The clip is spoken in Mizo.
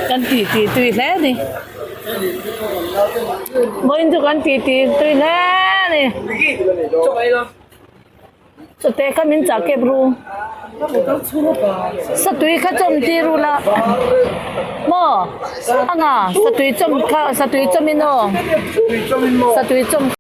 Kan ti ti tui hle a ni vawiin chu kan ti ti tui hle a ni chawte kha min chah kep ru satui kha chawm tir ula maw anga satui chawm kha satui chawm in aw satui chawm.